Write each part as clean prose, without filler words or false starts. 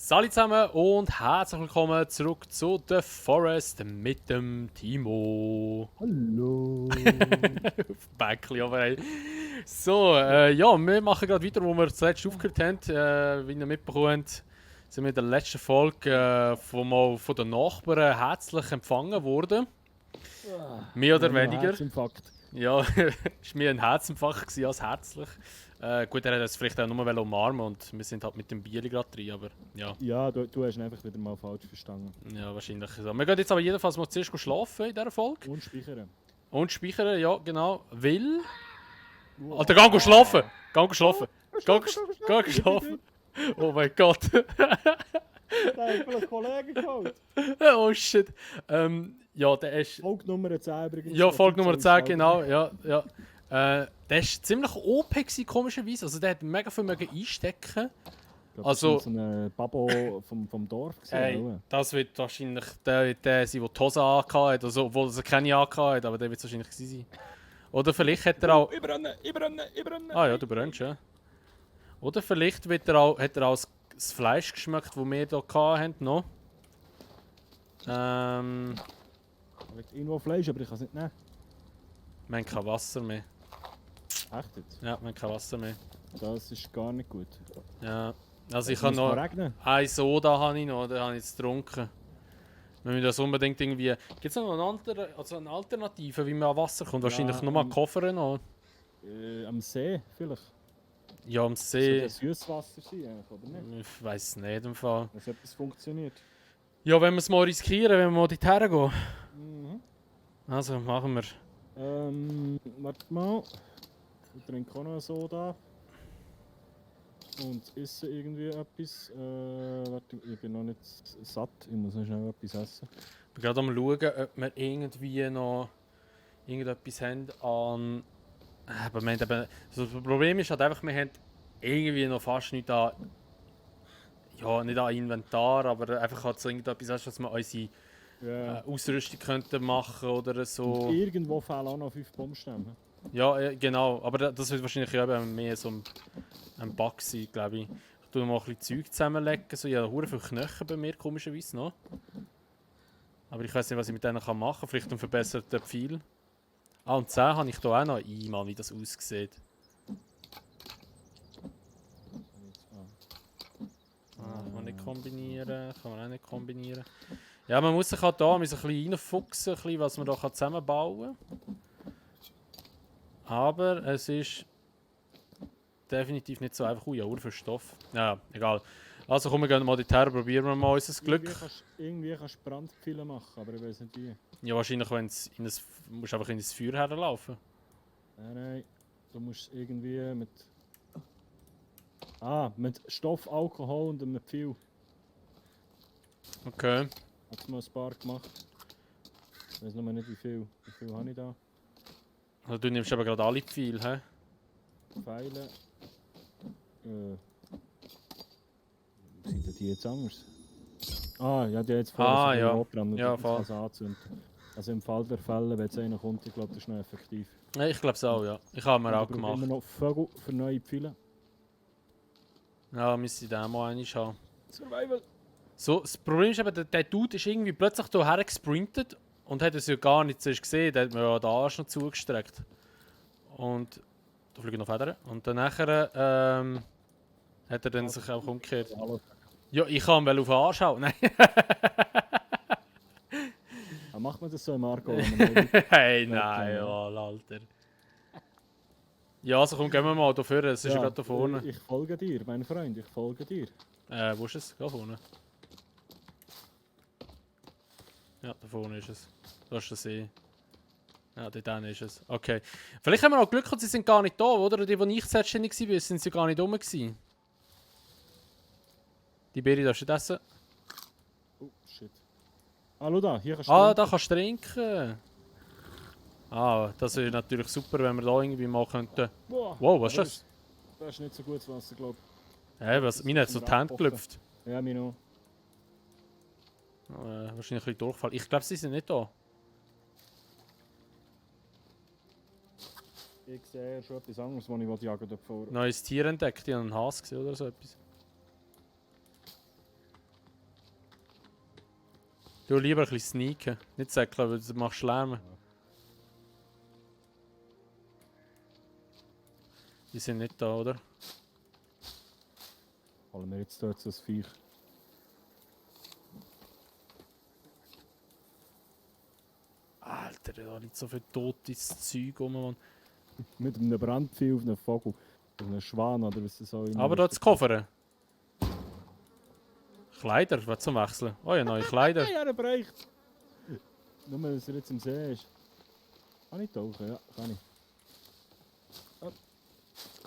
Salut zusammen und herzlich willkommen zurück zu The Forest mit dem Timo. Hallo. Auf Bäckli, aber hey. So, ja, wir machen gerade weiter, wo wir zuletzt aufgehört haben. Wie ihr mitbekommt, sind wir in der letzten Folge von den Nachbarn herzlich empfangen worden. Mehr oder weniger. Herzinfarkt. Ja, es war mir ein Herzinfarkt gewesen als herzlich. Gut, er hat es vielleicht auch nur umarmen und wir sind halt mit dem Bier gerade drin, aber ja. Ja, du hast ihn einfach wieder mal falsch verstanden. Ja, wahrscheinlich so. Wir gehen jetzt aber jedenfalls mal zuerst schlafen in dieser Folge. Und speichern. Und speichern, ja, genau. Will. Alter, geh schlafen! Geh schlafen! Geh schlafen! Oh mein Gott! Da habe ich einen Kollegen geholt. Oh shit! Ja, der ist. Folge Nummer 10 übrigens. Ja, Folge Nummer 10, genau, ja, ja. Der ist ziemlich OP gewesen, komischerweise. Also der hat mega viel einstecken. Ich glaub, Also- das war so ein Babo vom Dorf. Ey, Gewesen, das wird wahrscheinlich der sein, der die Hose angehabt hat, also, obwohl er keine angehabt hat, aber der wird es wahrscheinlich gewesen sein. Oder vielleicht hat er auch... Ich brenne! Ah ja, du brennst, ja. Oder vielleicht hat er auch das Fleisch geschmeckt, das wir hier hatten, noch. Ich habe irgendwo Fleisch, aber ich kann es nicht nehmen. Wir haben kein Wasser mehr. Echt jetzt? Ja, wir haben kein Wasser mehr. Das ist gar nicht gut. Ja. Also ich Es habe muss mal noch... regnen. Ein Soda habe ich noch, den habe ich jetzt getrunken. Wir müssen das unbedingt irgendwie... Gibt es noch eine Alternative, wie man an Wasser kommt? Wahrscheinlich nur mal Koffer noch. Am See vielleicht. Ja, am Soll See... das Süßwasser sein, eigentlich, oder nicht? Ich weiß nicht im Fall. Dass etwas funktioniert. Ja, wenn wir es mal riskieren, wenn wir mal dorthin gehen. Mhm. Also, machen wir. Warte mal. Ich trinke auch noch eine Soda. Und esse irgendwie etwas. Warte, ich bin noch nicht satt. Ich muss noch schnell etwas essen. Ich bin gerade am schauen, ob wir irgendwie noch irgendetwas haben an... Aber wir haben eben... Also das Problem ist halt einfach, wir haben irgendwie noch fast nichts an... Ja, nicht an Inventar, aber einfach halt so irgendetwas, hast, dass wir unsere Ja. Ausrüstung könnten machen oder Und so. irgendwo fehlen auch noch 5 Baumstämme. Ja, genau. Aber das wird wahrscheinlich eben mehr so ein Bug sein, glaube ich. Ich tue mal ein bisschen Zeug zusammenlegen. So, ja, hure viele Knochen bei mir, komischerweise noch. Aber ich weiß nicht, was ich mit denen machen kann. Vielleicht einen verbesserten Pfeil. Ah, und 10 habe ich hier auch noch. Mann, wie das aussieht. Kann man nicht kombinieren. Kann man auch nicht kombinieren. Ja, man muss sich halt da ein bisschen reinfuchsen, ein bisschen, was man da zusammenbauen kann. Aber es ist definitiv nicht so einfach. Ui, ja, für Stoff. Ja, egal. Also komm, wir gehen mal dorthin, probieren wir mal unser Glück. Irgendwie kannst du Brandpfeile machen, aber ich weiß nicht wie. Ja, wahrscheinlich, wenn es in das, musst du einfach in das Feuer herlaufen. Nein, du musst irgendwie mit... mit Stoff, Alkohol und einem Pfeil. Okay. Hat mal ein paar gemacht. Ich weiß noch nicht wie viel. Wie viel habe ich da? Also du nimmst aber gerade alle Pfeile, hä? Pfeile. Sind die jetzt anders? Ja, die jetzt vorher ja. angebrannt. Ja, Ich voll. kann es anzünden. Also im Fall der Fälle, wenn jetzt einer kommt, ich glaube, das ist noch effektiv. Ja, ich glaube es auch, ja. Ich habe mir auch Ich brauche gemacht. immer noch Vögel für neue Pfeile. Ja, müsste ich den mal einmal haben. Survival! So, das Problem ist eben, der Dude ist irgendwie plötzlich hierher gesprintet und hat es ja gar nicht zuerst gesehen. Der hat mir ja den Arsch noch zugestreckt. Und da fliegen noch Federn. Und dann nachher hat er dann sich auch umgekehrt. Hallo. Ja, ich kann ihn auf den Arsch hauen. Nein. Macht man das so im Argo? wenn man mal- Hey, nein, Alter. Ja, also komm, gehen wir mal da vorne. Es ist ja gerade da vorne. Ich folge dir, mein Freund, ich folge dir. Wo ist es? Da vorne. Ja, da vorne ist es. Da ist der See. Ja, dort hinten ist es. Okay. Vielleicht haben wir auch Glück, sie sind gar nicht da, oder? Die ich selbstständig war, sind sie gar nicht rum gewesen. Die Beere darfst du nicht essen. Oh, shit. Schau da, hier kannst Ah, trinken. da kannst du trinken. Ah, das wäre natürlich super, wenn wir da irgendwie mal könnten. Boah, Wow, was ist aber das? Das ist nicht so gutes Wasser, glaube Hä, was? Mir hat so die Hände gelüpft. ich. Ja, mir noch. Wahrscheinlich ein bisschen Durchfall. Ich glaube, sie sind nicht da. Ich sehe schon etwas anderes, was ich jagen dort vor. Neues Tier entdeckt, die haben einen Hase gesehen oder so etwas. Du lieber ein bisschen sneaken. Nicht säckeln, weil du machst Lärm. Die sind nicht da, oder? Holen wir jetzt dort so ein Viech. Alter, da liegt so viel totes Zeug rum, Mann. Mit einem Brandvieh auf einem Vogel. Auf einem Schwan oder was das auch immer Aber ist. da zu Koffer. Kleider, was zum Wechseln? Oh ja, neue Kleider. Ja, er bricht! Nur, dass er jetzt im See ist. Kann ich tauchen? Ja, kann ich. Ah.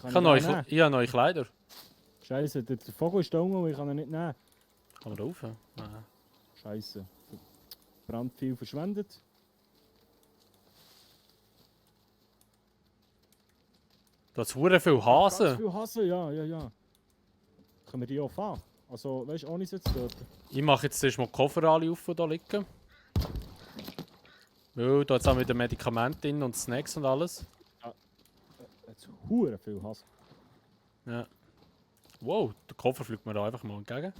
Kann nehmen? Ich habe neue Kleider. Scheiße, der Vogel ist da unten und ich kann ihn nicht nehmen. Kann man da rauf? Nein. Scheiße. Brandvieh verschwendet. Da hat es viel Ganz Hasen. viel Hasen, ja. Können wir die auch fahren? Also, weißt du, ohne sie zu töten. Ich mache jetzt zuerst mal die Koffer alle auf, die da liegen. Weil da jetzt auch wieder Medikamente drin und Snacks und alles. Jetzt hure viel Hasen. Ja. Wow, der Koffer fliegt mir da einfach mal entgegen.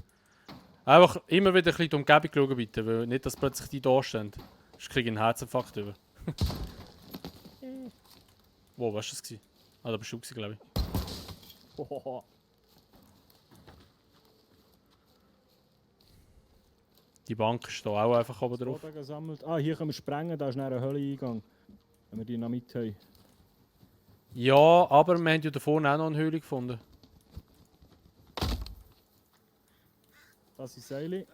Einfach immer wieder ein bisschen die Umgebung schauen, bitte, weil nicht, dass plötzlich die da stehen. Sonst kriege ich einen Herzinfarkt über. Wow, was war das? Ah, da bist du, glaube ich. Hohoho. Die Bank ist da auch einfach oben drauf. So, gesammelt. Ah, hier können wir sprengen, da ist nachher ein Höhleneingang. Wenn wir die noch mit haben. Ja, aber wir haben ja da vorne auch noch eine Höhle gefunden. Das ist Seile.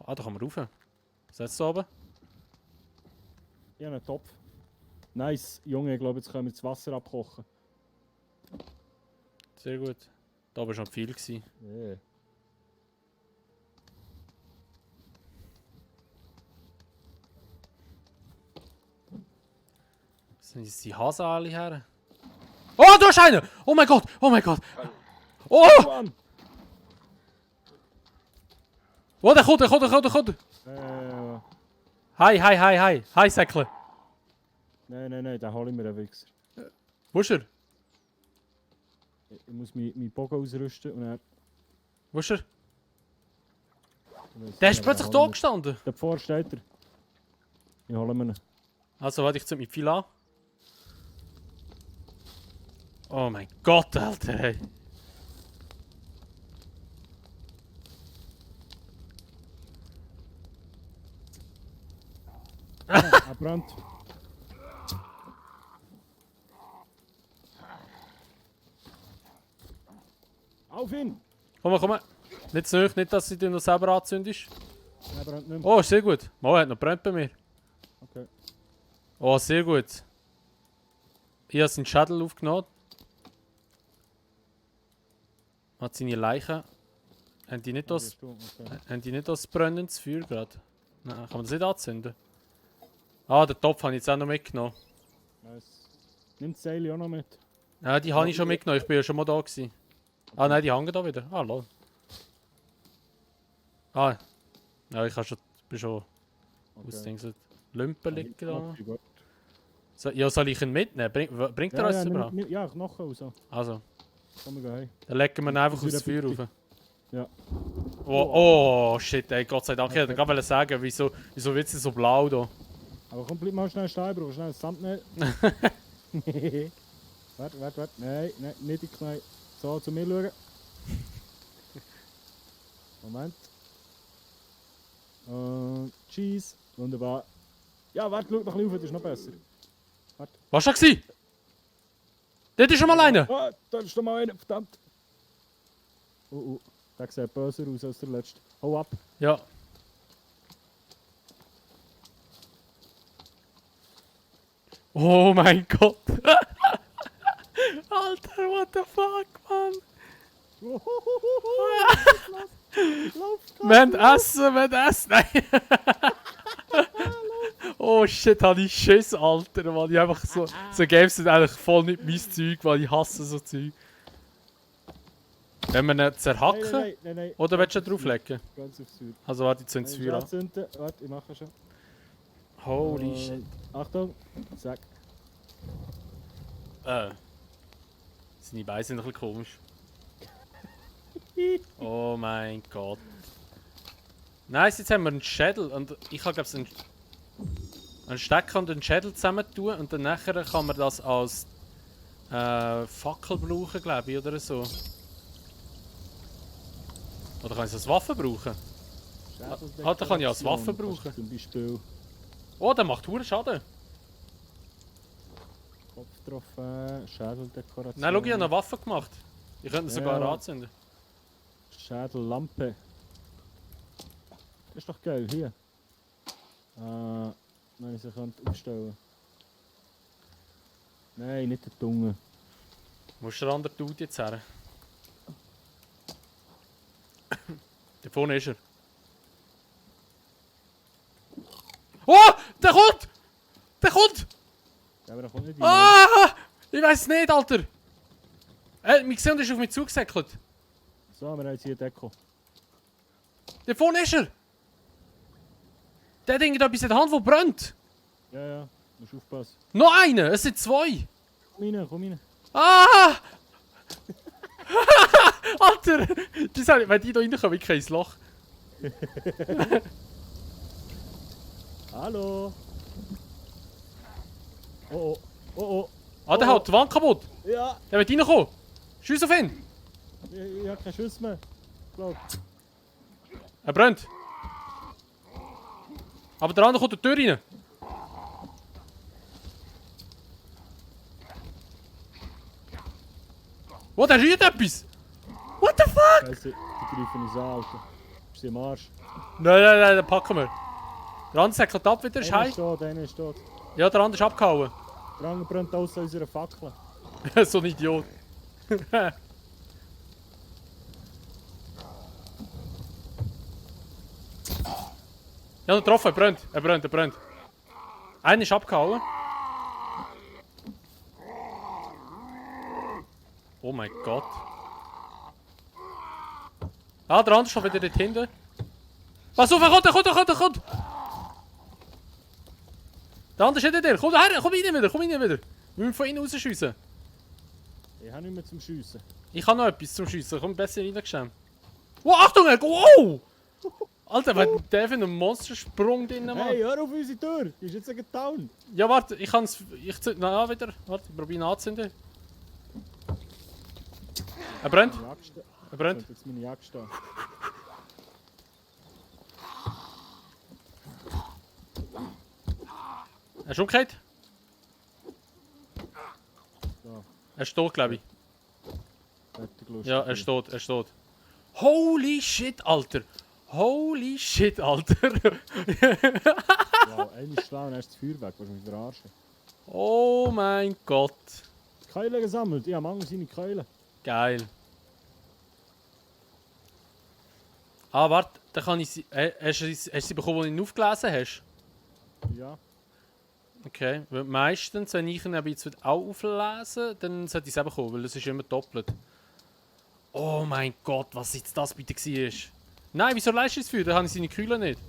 Ah, da kann man rauf. Setz da oben. Ich habe einen Topf. Nice, Junge, ich glaube, jetzt können wir das Wasser abkochen. Sehr gut. Da war schon viel gewesen. Yeah. Sind jetzt die Hasen alle her? Oh, da ist einer! Oh mein Gott! Oh mein Gott! Oh! Mann! Oh, der kommt! Hi! Hi, Säckle! Nein, den hole ich mir einen Wichser. Wo ist er? Ich muss meinen Bogen ausrüsten und dann... Wo ist er? Der ist plötzlich da gestanden! Davor steht er. Ich hole mir ihn. Also, warte, ich zünd mich viel an. Oh mein Gott, Alter, hey! Er brennt. Auf ihn! Komm! Nicht zu nahe, nicht, dass sie dir noch selber anzündest. Er brennt nicht mehr. Oh, sehr gut. Mal, er hat noch brennt bei mir. Okay. Oh, sehr gut. Ich habe seinen Schädel aufgenommen. Hat seine Leiche. Haben die nicht das, Okay. haben die nicht das brennendes Feuer gerade? Nein, kann man das nicht anzünden? Ah, den Topf habe ich jetzt auch noch mitgenommen. Nice. Nimm das Seil auch noch mit. Ja, die habe ich schon mitgenommen. Ich bin ja schon mal da gewesen. Ah nein, die hängen da wieder. Ah, lol. Ah. Ja, ich habe schon, bin schon aus Dings. Lumpen liegen da. So, ja, soll ich ihn mitnehmen? Bringt er uns überhaupt? Ja, Knochen und so. Also, Komm, wir gehen. dann legen wir ihn einfach Das aufs ist Feuer wieder rauf. Ja. Oh shit, ey, Gott sei Dank. Ich wollte gerade sagen, wieso wird sie so blau da? Aber komm, bleib mal schnell stehen, brauchst schnell ein Thumbnail. Warte. Nein, nicht in die Knie. So, zu mir schauen. Moment. Cheese. Wunderbar. Ja, warte, schau noch ein bisschen auf, das ist noch besser. Was war das? Dort ist schon mal einer! Ah, da ist noch mal einer, verdammt. Der sieht böser aus als der letzte. Hau ab. Ja. Oh mein Gott! Alter, what the fuck, Mann! Wir haben Essen! Nein! Oh shit, habe ich Schiss, Alter, Mann. Ich einfach so Games sind eigentlich voll nicht mein Zeug, weil ich hasse so Zeug. Wenn wir ihn zerhacken? Nein. Oder willst du ihn drauflegen? Ganz aufs Feuer. Also warte, ich zünd's Feuer an. Anzünden. Warte, ich mache schon. Holy shit. Achtung, zack. Seine Beine sind ein bisschen komisch. Oh mein Gott. Nice, jetzt haben wir einen Schädel und ich habe glaube einen Stecker und einen Schädel zusammen tun und dann nachher kann man das als Fackel brauchen, glaube ich, oder so. Oder kann ich es als Waffe brauchen? Ah, da kann ich als Waffe brauchen. Zum Beispiel Oh, der macht hure Schaden. Kopftrophäe, Schädeldekoration. Nein, schau, ich habe eine Waffe gemacht. Ich könnte ihn sogar Ja. anzünden. Schädellampe. Das ist doch geil, hier. Wenn ich sie könnte aufstellen. Nein, nicht der Tunge. Wo ist der andere Dude jetzt her? Da vorne ist er. Oh! Der kommt! Der kommt! Ja, aber da kommt nicht rein. Ah! Ich weiß nicht, Alter! Mein Gesicht ist auf mich zugesäckelt. So, wir haben jetzt hier Deko. Da vorne ist er! Der Ding hat etwas in der Hand, das brennt! Ja, ja, musst aufpassen. Noch einer! Es sind zwei! Komm rein. Ah! Alter! Wenn die da reinkommen, ich kein Loch. Hallo! Oh. Ah, der haut die Wand kaputt! Ja, Der wird reinkommen! Schuss auf ihn! ich habe keinen Schuss mehr. Glaub. Er brennt! Aber der andere kommt durch die Tür rein! Oh, der rührt etwas! What the fuck? Scheiße, die greifen uns an, Alter. Ist sie am Arsch? Nein, den packen wir. Der andere säckelt ab wieder, ist Einer heim. ist tot, einer ist tot. Ja, der andere ist abgehauen. Der andere brennt aus unserer Fackel. So ein Idiot. Ja, er getroffen, er brennt. Einer ist abgehauen. Oh mein Gott. Ah, der andere ist schon wieder dort hinten. Pass auf, er kommt! Der andere ist hinter dir. Komm her, komm rein wieder. Wir müssen von innen rausschiessen. Ich habe nicht mehr zum Schiessen. Ich habe noch etwas zum Schiessen. Komm, besser reingeschämt. Oh, Achtung, wow! Alter, was hat der für einen Monstersprung drin, Mann? Hey, hör auf unsere Tür! Die ist jetzt gedown! Ja, warte, ich kann es. Ich zünde ihn an wieder. Warte, ich probiere ihn anzünden. Er brennt. Er brennt. Jetzt meine Jagd stehen. Er ist umgekehrt. So, Er ist tot, glaube ich. fertig lustig. Ja, er ist tot. Holy shit, Alter! Wow, einer ist schlau und er ist das Feuerwerk. Was mich verarschen? Oh mein Gott. Keulen gesammelt. Ich habe Mangel seine Keulen. Geil. Ah, warte, da kann ich sie. Hast du sie bekommen, die du aufgelesen hast? Ja. Okay, weil meistens, wenn ich ihn jetzt auch auflesen, dann sollte ich es eben bekommen, weil es ist immer doppelt. Oh mein Gott, was jetzt das bitte war. Nein, wieso leistest du es für? Da habe ich seine Kühle nicht.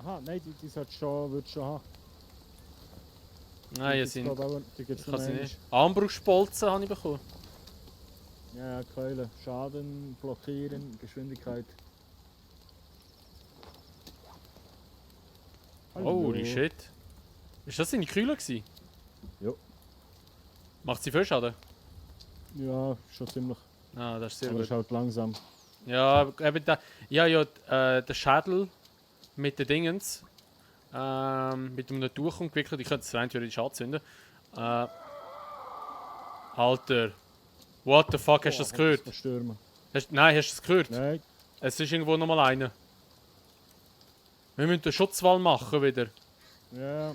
Aha, nein, die sollte schon, würde schon haben. Nein, Die es sind. gibt's, glaub ich, die gibt's Ich kann nur sie einmal. nicht. Armbrustspolzen habe ich bekommen. Ja, Keulen. Schaden, blockieren, Geschwindigkeit. Holy shit. Ist das seine Kühle gewesen? Ja. Macht sie viel Schaden? Ja, schon ziemlich. Ah, das ist sehr Aber gut. ist halt langsam. Ja, eben da, der Schädel mit den Dingens, mit einem Tuch umgewickelt, ich könnte es rein theoretisch anzünden. Alter, what the fuck, hast du das gehört? Stürmen. Nein, hast du das gehört? Nein. Es ist irgendwo nochmal einer. Wir müssen den Schutzwall machen wieder. Ja.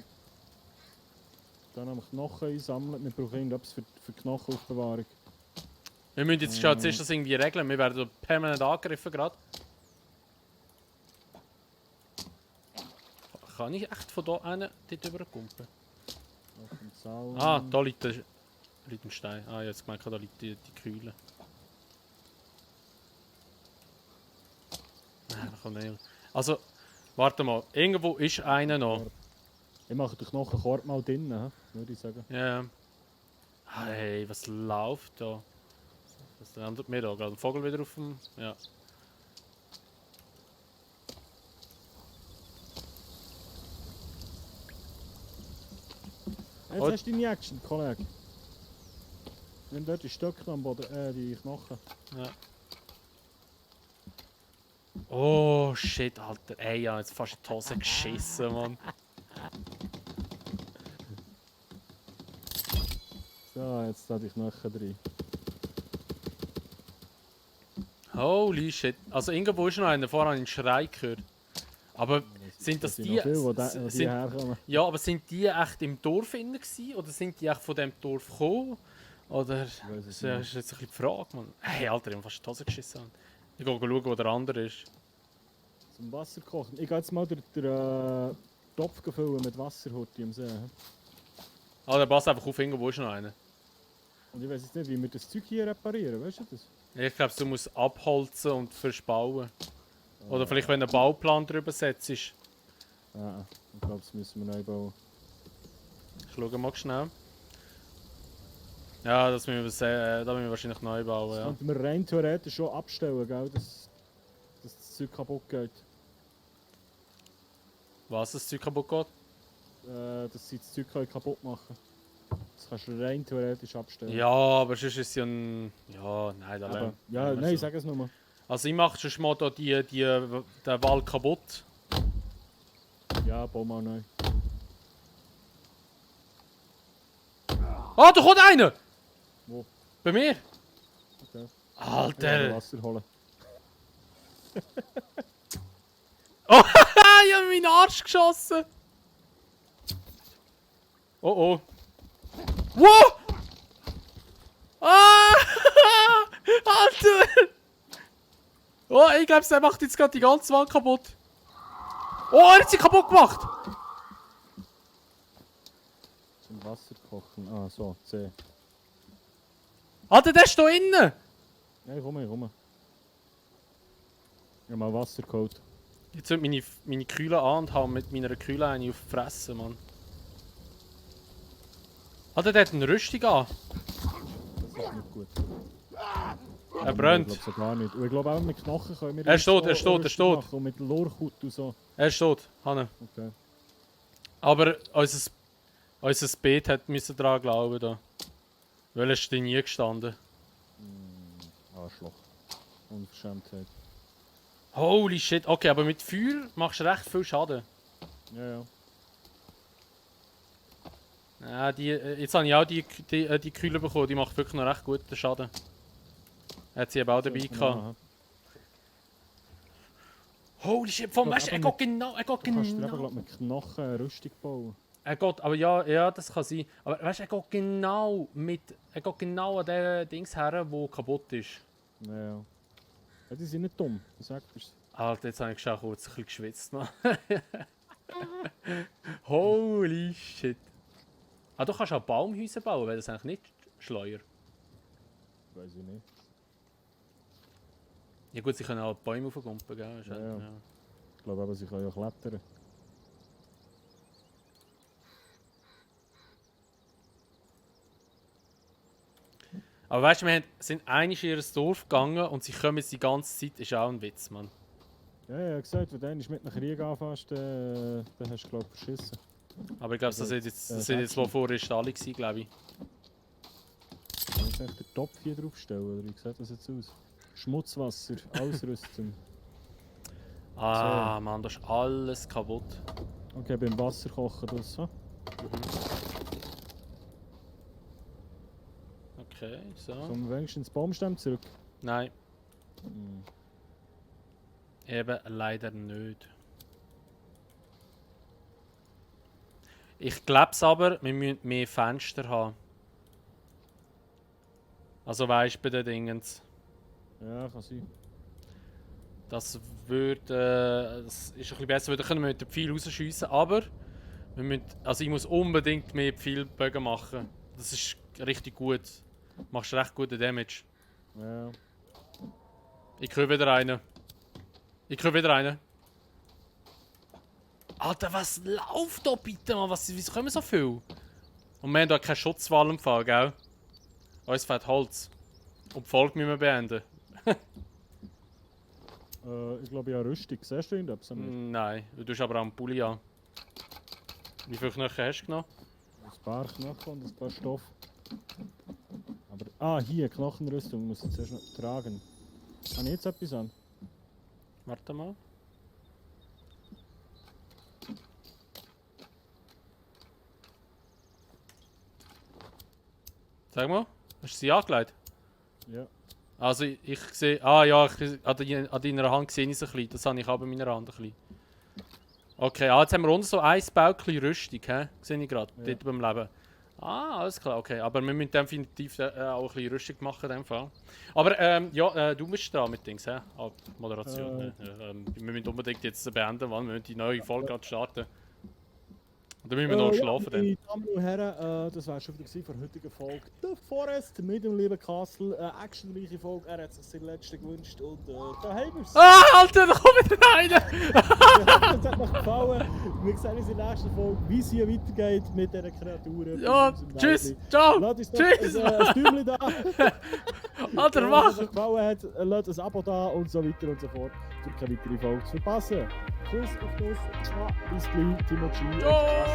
Dann haben wir Knochen einsammeln. Wir brauchen irgendetwas für Knochenaufbewahrung. Wir müssen jetzt schon zuerst das irgendwie regeln, wir werden permanent angegriffen gerade. Kann ich echt von da hinten dort rüberkumpen? Auf dem Zaun. Ah, da liegt ein Stein. Ah, jetzt gemerkt, da liegt die Kühle. Nein, da kommt nicht. Also, warte mal, irgendwo ist einer noch. Ich mache den Knochenkorb mal drinnen, würde ich sagen. Ja. Hey, was läuft da? Was ändert mir da? Gerade ein Vogel wieder auf dem... Ja. Jetzt Und- hast du deine Action, Kollege. Nimm dort die Stöcke am Boden, die Knochen. Ja. Oh shit, Alter. Ey, ja, jetzt fast in die Hose geschissen, Mann. So, jetzt da die Knochen drin. Holy shit. Also irgendwo ist noch einer, vorher habe ich einen Schrei gehört. Aber sind das sind die... noch viele, die sind, hierher ja, aber sind die echt im Dorf innen gewesen? Oder sind die echt von dem Dorf gekommen? Oder... weiß es Das ist jetzt ein bisschen die Frage, Mann. Hey, Alter, ich habe fast die Hose geschissen. Mann. Ich gehe schauen, wo der andere ist. Zum Wasser kochen. Ich gehe jetzt mal den Topf füllen mit Wasser heute im See. Ah, der passt einfach auf, irgendwo ist noch einer. Und ich weiß jetzt nicht, wie wir das Zeug hier reparieren, weißt du das? Ich glaube, du musst abholzen und verspauen. Oder vielleicht, wenn du einen Bauplan drüber setzt. Ich Ja, ich glaube, das müssen wir neu bauen. schaue mal schnell. Ja, das müssen wir, da müssen wir wahrscheinlich neu bauen, Das ja. könnten wir rein theoretisch schon abstellen, gell? Dass das Zeug kaputt geht. Was, das Zeug kaputt geht? Dass sie das Zeug kaputt machen können. Das kannst du rein theoretisch abstellen. Ja, aber sonst ist es ja ein... Ja, nein, da Aber, lassen ja, lassen wir nein, so. sag es nochmal. Also ich mache schon mal da den Wall kaputt. Ja, bau mal neu. Ah, da kommt einer! Wo? Bei mir! Okay. Alter! Ja, Wasser holen. Oh, ich habe meinen Arsch geschossen! Oh oh. Wow! Ah! Alter! Oh, ich glaube, der macht jetzt gerade die ganze Wand kaputt. Oh, er hat sie kaputt gemacht! Zum Wasser kochen. Ah, so, C. Alter, der ist da innen! Nein, komm, komm. Ich habe mal Wasser geholt. Jetzt zündet meine Kühle an und hau mit meiner Kühle eine auf die Fresse, Mann. Alter, der hat eine Rüstung an. Das ist nicht gut. Er brennt. Ich glaube so gar nicht. Und ich glaube auch mit Knochen können wir... Er jetzt steht, so er steht, er Rüstung steht. machen und mit Lorchhaut und so. Er ist tot, Hanne. Okay. Aber unser Beet hat müssen dran glauben da. Weil er ist da nie gestanden. Arschloch. Unverschämtheit. Holy shit. Okay, aber mit Feuer machst du recht viel Schaden. Ja, ja. Ja, jetzt habe ich auch die Kühle bekommen, die macht wirklich noch recht guten Schaden. Hat sie eben auch dabei gehabt. Aha. Holy shit, vom Ja, weißt du, er aber geht genau, er geht Du kannst dir eben genau. glaub, mit Knochen eine Rüstung bauen. Er geht, aber ja, das kann sein. Aber weißt du, er geht genau an der Dings her, wo kaputt ist. Ja, ja. Ja, die sind nicht dumm, das sagt er. Alter, jetzt habe ich schon kurz ein bisschen geschwitzt. Noch. Holy shit. Ah, du kannst auch Baumhäuser bauen, wäre das eigentlich nicht schleuer? Weiß ich nicht. Ja gut, sie können auch Bäume aufgumpen, gell? Ist Ja, halt- ja. Ich glaube aber, sie können ja klettern. Aber weißt du, wir sind einig in ihr Dorf gegangen und sie kommen jetzt die ganze Zeit, ist auch ein Witz, Mann. Ja, ja, gesagt, wenn du einmal mit einem Krieg anfängst, dann hast du, glaube ich, verschissen. Aber ich glaube, das Also, sind jetzt, das wo Action. vorher alle gewesen, glaube ich. Kann ich jetzt den Topf hier draufstellen, oder wie sieht das jetzt aus? Schmutzwasser, ausrüsten. Ah, Mann, das ist alles kaputt. Okay, beim Wasser kochen das so. Okay, so. Kommen wir wenigstens ins Baumstamm zurück. Nein, Hm. eben leider nicht. Ich glaube es aber, wir müssen mehr Fenster haben. Also weißt du, bei den Dingens. Ja, kann sein. Das würde. Das ist ein bisschen besser, weil dann können wir mit dem Pfeil rausschiessen. Aber wir müssen, also ich muss unbedingt mehr Pfeilbögen machen. Das ist richtig gut. Du machst recht guten Damage. Ja. Ich höre wieder einen. Ich höre wieder einen. Alter, was läuft da bitte, Mann? Wieso kommen so viel? Und wir haben da keinen Schutzwall im Fall, gell? Uns fehlt Holz. Und die Folge müssen wir beenden. Ich glaube, ich habe Rüstung. Siehst du irgendetwas? Nein, du tust aber auch einen Pulli an. Wie viele Knochen hast du genommen? Ein paar Knochen und ein paar Stoff. Aber, hier, Knochenrüstung. Muss ich zuerst noch tragen. Habe ich jetzt etwas an? Warte mal. Sag mal, hast du sie angelegt? Ja. Also ich sehe... Ah ja, an deiner Hand sehe ich es ein bisschen. Das habe ich auch bei meiner Hand ein bisschen. Okay, jetzt haben wir unten so ein Bäuchchen Rüstung, he? Sehe ich gerade, Ja. dort beim Leben. Alles klar, okay. Aber wir müssen definitiv auch ein bisschen Rüstung machen in dem Fall. Aber du bist dran mit Dings, he? Moderation. Wir müssen unbedingt jetzt beenden, weil wir müssen die neue Folge gerade starten. Und dann müssen wir noch schlafen. Meine Damen und Herren, das war schon wieder für die heutige Folge. The Forest mit dem lieben Castle. Actionreiche Folge. Er hat sich seine letzte gewünscht und da haben wir es. Alter, da kommt wieder einer! Es hat euch gefallen. Wir sehen uns in der nächsten Folge, wie es hier weitergeht mit diesen Kreaturen. Ja, tschüss, ciao! Lasst uns doch Tschüss! ein Däumchen da. Alter, Wenn es mach! euch gefallen hat, lasst ein Abo da und so weiter und so fort, um keine weitere Folge zu verpassen. Kuss auf Nuss, bis gleich, Timo G. und Castle.